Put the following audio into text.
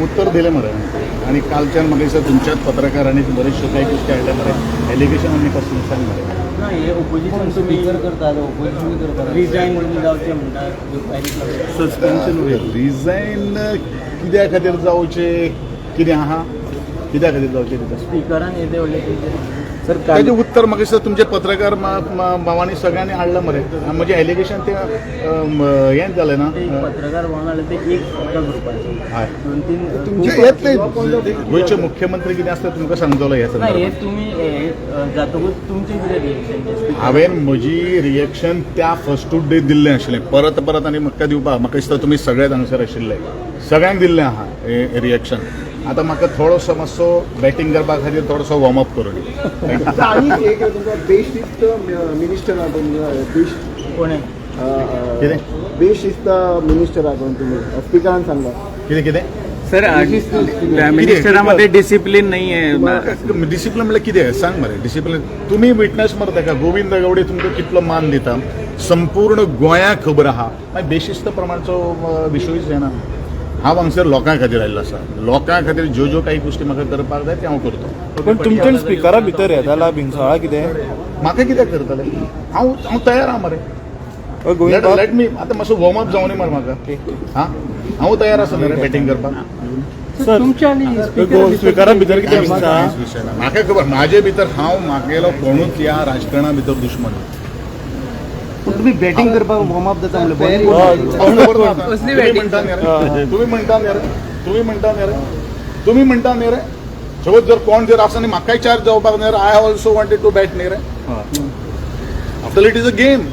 उत्तर दिलें मरे. आनी कालच्यान म्हाका दिसता तुमच्याच पत्रकारांनी बरेचशे कांय गोश्टी हाडल्या मरे. एलिगेशन आनी कसलें, सांग मरे. ना, हे ओपोजिशन तुम्ही स्पीकर करता, ओपोजिशन करता. रिजायन म्हणून जावचें म्हणटा. सस्पेन्शन. रिजायन कित्या खातीर जावचें? कितें आहा, कित्या खातीर जावचें तितून? स्पिकरान येदे व्हडले तेजेर सर, ताजें उत्तर म्हाका दिसता तुमचे पत्रकार भावांनी सगळ्यांनी हाडलां मरे. आनी म्हजें एलिगेशन तें हें जालें ना. ते एक पत्रकार म्हणून आले, ते एक एका ग्रुपाचे दोन तीन तुमचे येतले. गोंयचे मुख्यमंत्री कितें आसता, तुमकां सांगतलो हे ना, हे संदर्भात. तुमी हे जातकूच तुमचें कितें रिएक्शन? हांवें म्हजी रिएक्शन त्या फर्स्ट डे दिल्लें आशिल्लें. परत परत आनी म्हाका दिवपाक, म्हाका दिसता तुमी सगळेच हांगसर आशिल्ले, सगळ्यांक दिल्लें आहा हें रिएक्शन. आतां म्हाका थोडोसो मातसो बॅटींग करपा खातीर थोडोसो वॉर्मअप करूं दी. आनी एक तुमकां बेशिस्त मिनिस्टर आहा तुमकां बेश कोण? कितें? बेशिस्त मिनिस्टर आहा कोण तुमी, स्पिकरान सांगला. कितें कितें? सर, मिनिस्टरामध्ये डिसिप्लिन नाही आहे. डिसिप्लिन म्हणल्यार कितें, सांग मरे. डिसिप्लिन तुमी विटनस मरे ताका. गोविंद गावडे तुमकां कितलो मान दिता, संपूर्ण गोंयाक खबर आहा. मागीर बेशिस्त प्रमाणचो विशयूच येना. हांव हांगसर लोकां खातीर आयिल्लो आसा. लोकां खातीर ज्यो ज्यो काही गोश्टी म्हाका करपाक जाय, ते हांव करतो. पण तुमच्या स्पिकरा भितर येताला भिंगसोळा कितें? म्हाका कित्याक करतले? हांव हांव तयार आहा मरे. हय, गोविंद बाब. Let me आतां मातसो वॉर्मअप जावनी मरे म्हाका. हा, हांव तयार आसा मरे बॅटींग करपाक. सर, स्पिकरा भितर कितें कांयच भिंगसा? कांयच विशय ना. म्हाका खबर म्हाजे भितर, हांव म्हागेलो कोणूच ह्या राजकारणा भितर दुश्मन ना. पण तुम्ही बॅटिंग करपाक वॉर्म अप जाता म्हणलें. हांव खबर ना आतां. तुमी म्हणटा न्ही रे, तुमी म्हणटा न्ही रे, तुमी म्हणटा न्ही रे, तुमी म्हणटा न्ही रे. सपोज जर कोण जर आसा न्ही, म्हाकाय चार्ज जावपाक न्ही रे. I also wanted to bat न्ही रे. After, it is a game.